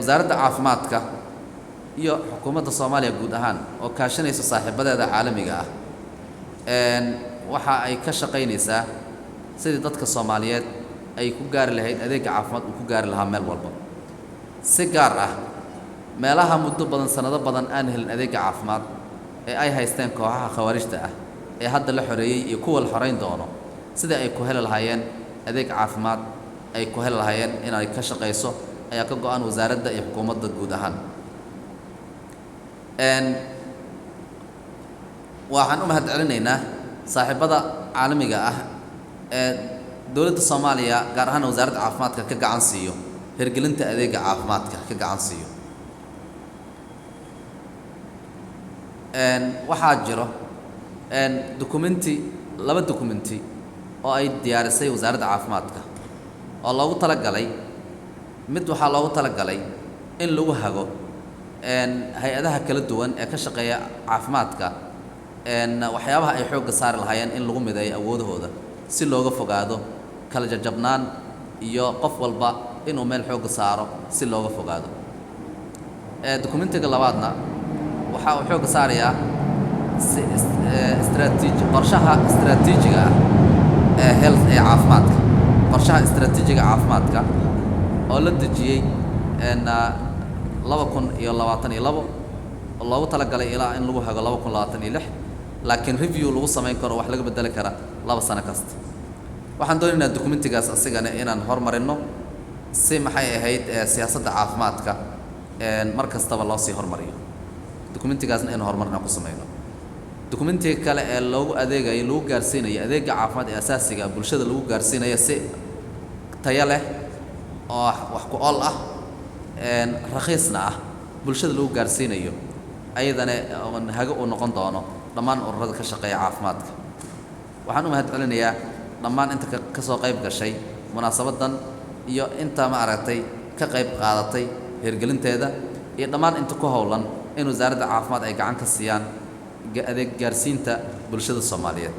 Wasaaradda caafimaadka iyo xukuumadda Soomaaliya guud ahaan oo kaashanaysa saaxiibadeeda caalamiga ah waxa ay ka shaqaynaysaa sidii dadka Soomaaliyeed ay ku gaari lahayd adeegga caafimaad uu ku gaari lahaa meel walba, si gaar ah meelaha muddo badan, sanado badan aan helin adeegga caafimaad ee ay haysteen kooxaha khawaarijta ah ee hadda la xoreeyey iyo kuwa la xoreyn doono, sidii ay ku heli lahaayeen adeeg caafimaad ay ku heli lahaayeen inay ka shaqayso ayaa ka go'an wasaaradda iyo xukuumadda guud ahaan. Waxaan u mahad celinaynaa saaxiibada caalamiga ah ee dowladda Soomaaliya, gaar ahaan wasaaradda caafimaadka, ka gacan siiyo hirgelinta adeegga caafimaadka ka gacan siiyo. Waxaa jiro documenti, laba documenti oo ay diyaarisay wasaaradda caafimaadka oo loogu talagalay. Mid waxaa loogu talagalay in lagu hago hay-adaha kala duwan ee ka shaqeeya caafimaadka, waxyaabaha ay xoogga saari lahaayeen in lagu mideeyo awoodahooda si looga fogaado kala jajabnaan iyo qof walba inuu meel xoogga saaro si looga fogaado. Documentiga labaadna waxa uu xoogga saarayaa si istraatiiji qorshaha istraatiijiga ah ee health ee caafimaadka, qorshaha istraatiijiga caafimaadka oo la dejiyey 2022 oo loogu talagalay ilaa in lagu hago 2026, laakiin review lagu samayn karo, wax laga bedeli kara 2 sano kasta. Waxaan doonaynaa documentigaas asigana inaan hormarino si maxay ahayd siyaasadda caafimaadka mar kastaba loo sii hormariyo, documentigaasna in horumarna ku samayno. Documentiga kale ee loogu adeegayo, lagu gaarsiinayo adeegga caafimaad ee asaasiga bulshada lagu gaarsiinayo si tayo leh oo wax ku ool ah, rakhiisna ah bulshada lagu gaarsiinayo, ayadana hago uu noqon doono dhammaan ururada ka shaqeeya caafimaadka. Waxaan u mahad celinayaa dhammaan inta ka soo qayb gashay munaasabaddan iyo inta ma aragtay ka qayb qaadatay hirgelinteeda iyo dhammaan inta ku howlan in wasaaradda caafimaad ay gacan ka siiyaan adeeg gaarsiinta bulshada Soomaaliyeed.